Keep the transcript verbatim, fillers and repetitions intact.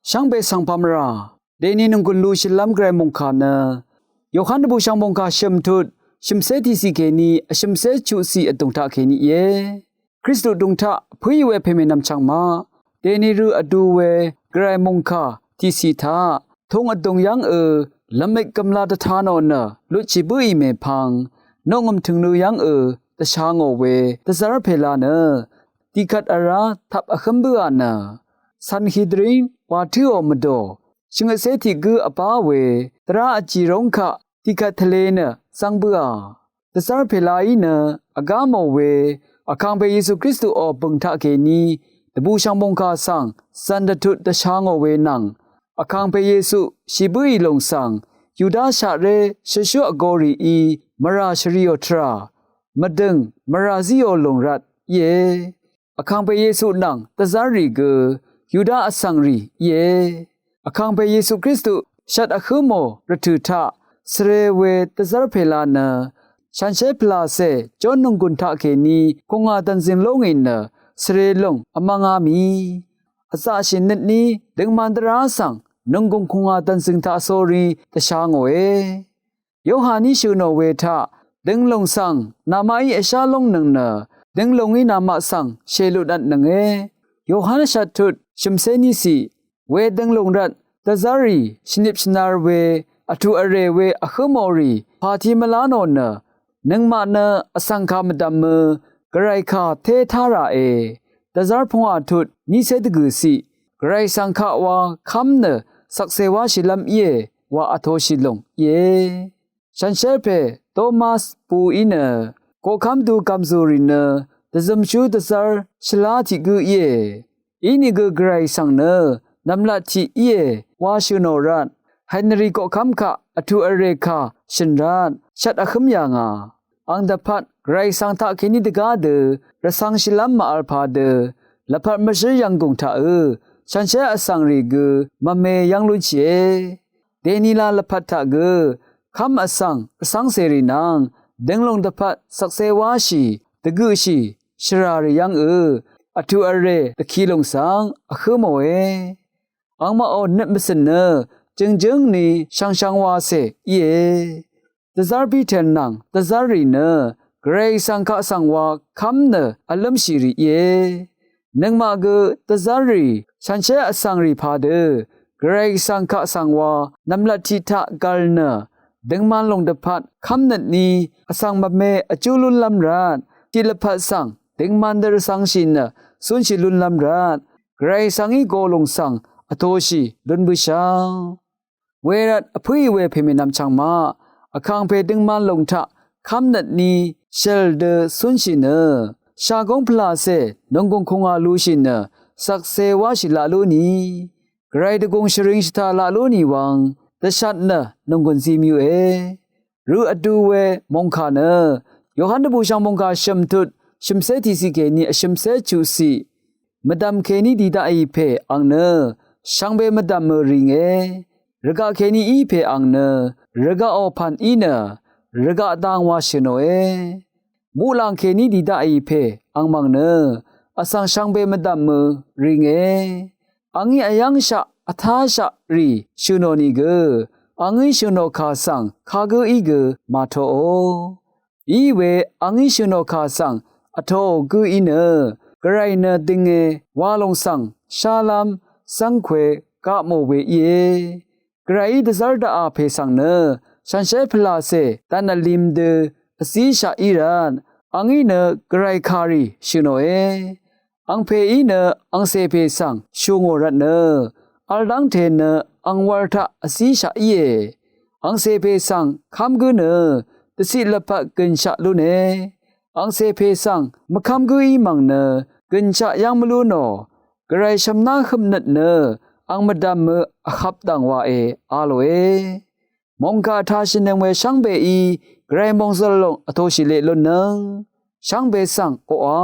Shvngbe svng pamvrà deni nunggun lushilv́m gvray mungkà nø Yohan dvbùshv̀ng mungkà shø̀m tut shø̀mcé tiqciq kèní vshø̀mcé chuqciq vdùng taq kèní íe. Kristu vdùng taq pǿì we pèmènvm chvngmaq deni rø vdu we gvray mungkà tiqciq taq tung vdùng yv́ngø lvmik gvmla dvta nò nø lutshì bǿì mèpvng noqngø̀m tø̀ngnø yv́ngø dvsha ngò we dvzv́r pèla nø tiqkvt vrá tvp vhǿm bǿà nø Sanhedrin wa tǿò mvdò shvngøtcé tiq gǿ vbá we dvrá vjì róng kaq tiqkvt tvle nø zv́ng bǿà. Dvzv́r pèlaí nø vgá mò we Vkàngpè Yesu Kristuò bø̀ng taq kèní dvbùshv̀ng mungkà svng zv̀n dvtut dvsha ngò we nvng Vkàngpè Yesu shì bǿì lùng svng Yudashaqré shøtshú vgō rìí mvrà shvriò tvrà mvdø̀ng mvrà zíò lùng rvt íe. Vkàngpè Yesu nvng dvzv́rrì gø Yuda vsvngrì íe. Vkàngpè Yesu Kristu shvt vhǿ mò rvtø̀ taq svre we dvzv́r pèla nø shànshér pvlàcè jón nònggùn taq kèní kùngà dv̀nzø̀ng lóngì nø svre lùng vmv́ngá mì vzaqshì nøtní døngman dvrá svng nònggùn kùngà dv̀nzø̀ng taq sórí dvsha ngòe. Yohaní shø̀ nò we taq dønglùng svng namaqí vshá lóngnøng nø dønglùngí namaq svng shèlutnvtnønge. Yohan shvt tut shø̀mcé níciq wedøng lùng rvt dvzv́rrì shvnip shvnar we vtuq vrè we vhǿ mòrì pàti mvlá nò nø nøngmaq nø vsvng kà mvdv̀mø gvray kà té tá ràe. Dvzv́r pungwà tut nícé dvgø̀ciq gvray svng kaq wa kv́m nø shvkse wáshìlv́m íe wa vtoshì lùng íe. Shànshér pè Tomas puí nø koqkv́m du gv̀mzùrì nø dvzømshú dvzv́r shvlá tiq gǿ íe. Inìgø gvray svng nø nv̀mlat tiq íe wa shø̀ nò rvt Henry koqkv́m kaq vtuq vrè kà shø̀n rvt shvt vhǿm yà ngà. Àng dvpvt gvray svng taq kèní dvgá dø rvcv̄ngshìlv́m màvl pàdø lvpat mvshǿr yv̀nggùng taqø shànshér vsvngrì gø mvme yv́ng lúnshìe. Dènila lvpat taq gø kv́m vsvng vcv́ngcèrì nvng dønglùng dvpvt shvkse wáshì dvgøqshì shvràrì yv́ngø vtuq vrè dvkilùng svng vhǿ mòe. Angmaqò nøt mvcø̀n nø jø̀ngjǿng ni shvngshvng wacè íe. Dvzv́r Piter nvng dvzv́rrì nø gvray svng kaq svng wa kv́m nø vlǿmshìrì íe. Nøngmaq gø dvzv́rrì shànshér vsvngrì pàdø gvray svng kaq svng wa nv̀mlat tiq taq gv̀l nø døngman lùng dvpvt kv́mnøtní vsvng mvme vjú lúnlv́m rvt tiq lvpat svng døngman dø rvcv̄ngshì nø cúnshì lúnlv́m rvt gvray svngí go lùng svng vtoshì lún bǿshv́ng. Wervt vpǿì we pèmènvm chvngmaq Vkàngpè døngman lùng taq kv́mnøtní shø̀l dø cúnshì nø shagóng pvlàcè nònggùng kùngà lushì nø shvkse wáshì laq lú ni gvray dvgùng shvring shvtà laq lú nì wvng dvshat nø nònggùn zi myuqe. Rø vdu we mòngkà nø Yohan dvbùshv̀ng mòngkà shø̀m tut shø̀mcé tiqciq kèní vshø̀mcé chuqciq mvdv̀m kèní dì daqì pè àng nø shvngbe mvdv̀mø rìnge. Rvgaq kèní í pè àng nø rvgaqò pv̀n í nø rvgaq dang wa shø̀ nòe. Muqlàng kèní dì daqì pè àng mv̀ng nø vsvng shvngbe mvdv̀mø rìnge. Àngí vyv́ngshaq vtáshaq rì shø̀ nò nìgø àngí shø̀ nò kà svng kagǿí gø màtoò. Iwe àngí shø̀ nò kà svng vtoò gǿí nø gvray nø dønge wa lòng svng shálv́m zv́ngkwe gaq mò we íe. Gvrayí dvzv́r daqà pè svng nø shànshér pvlàcè dv̀n vlim dø vzíshaq í rvt àngí nø gvray kàrì shø̀ nòe. Angpèí nø angcè pè svng shù ngò rvtnø vl dv́ngte nø angwv̄l taq vzíshaq íe. Angcè pè svng kv́m gǿ nø dvciq lvpat gø̀nshaq lúne. Angcè pè svng mvkv́m gǿí mv̀ng nø gø̀nshaq yv́ng mvlú nò. Gvray shv̀mná høpnøt nø ang mvdv̀mø vhvp dv̀ng wàe a lòe. Mòngkà vtashìnøng we shvngbeí gvray mòngzø̀l lòng vtoshì leq lúnnøng shvngbe svng oqà